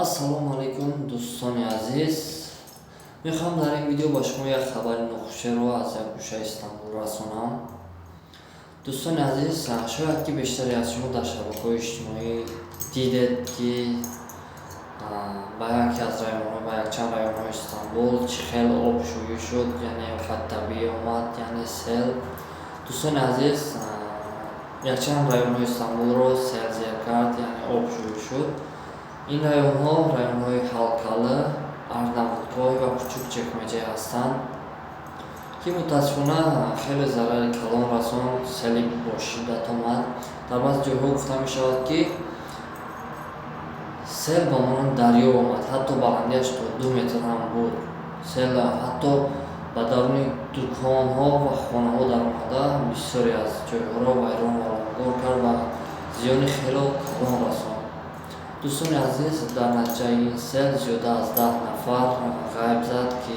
Ассалому алайкум, дӯстони азиз. Мехоҳам дар ин видео ба шумо як хабари нохушеро аз як гӯшаи Истанбул расонам. Дӯстони азиз, шояд ки бештаре аз шумо дар шабакаҳои иҷтимоӣ дидед, ки ба яке аз районҳо, ба якчанд районҳои Истанбул чӣ хел обшӯӣ шуд, яъне офати табиӣ омад, яъне сел. Дӯстони азиз, якчанд районҳои Истанбулро сел зер кард, яъне обшӯӣ шуд. Ин районҳо районҳои Ҳалкалы, Арнавудкой ва Кучук Чекмеҷе ҳастанд, ки мутаассифона хеле зарари калон расонд, сели бошиддат омад. Дар баъзе ҷойҳо гуфта мешавад, ки сел ба монанди дарё омад, ҳатто баландиаш то 2 метр ҳам буд. Сел ҳатто ба даруни дуконҳо ва хонаҳо даромада, бисёре аз ҷойҳоро вайрон ва лангор кард ва зиёни хело калон расонд. Дӯстони азиз, дар натиҷаи ин сел зиёда аз 10 нафар ғайб зад, ки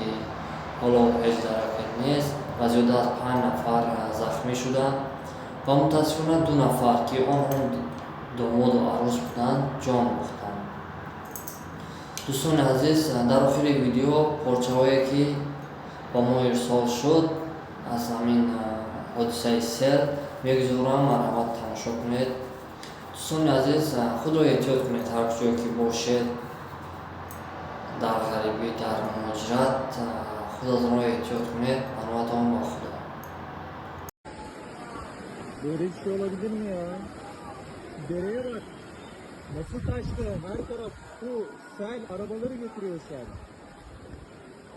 ҳоло ҳеҷ дараке нест, ва зиёда аз 5 нафар захмӣ шуданд ва мутаассифона 2 нафар, ки онҳо домоду арӯс буданд, ҷон бохтанд. Дӯстони азиз, дар охири видео порчаҳое, ки ба мо ирсол шуд аз ҳамин ҳодисаи сел, мегузорам, марҳамат тамошо кунед. Дӯстони азиз, худро эҳтиёт кунед ҳар куҷое ки бошед, дар ғарибӣ, дар муҳоҷират, худатонро эҳтиёт кунед. Паноҳатон ба Худо. Böyle bir şey olabilir mi ya? Dereye bak. Nasıl taştı? Her taraf su, sel, arabaları götürüyor sel.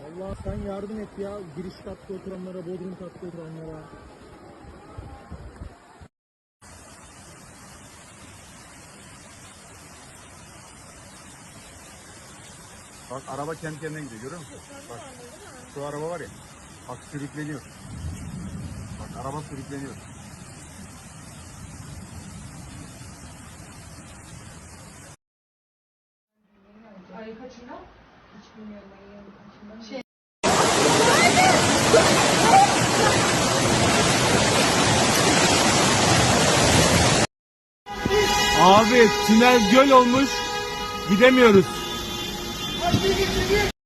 Allah sen yardım et ya. Giriş katta oturanlara, bodrum katta oturanlara. Bak, araba kendi kendine gidiyor, görüyor musun? Bak, şu araba var ya. Bak, sürükleniyor. Bak, araba sürükleniyor. Ayın kaçında? Hiç bilmiyorum ayın kaçında. Şey, Abi, tünel göl olmuş. Gidemiyoruz.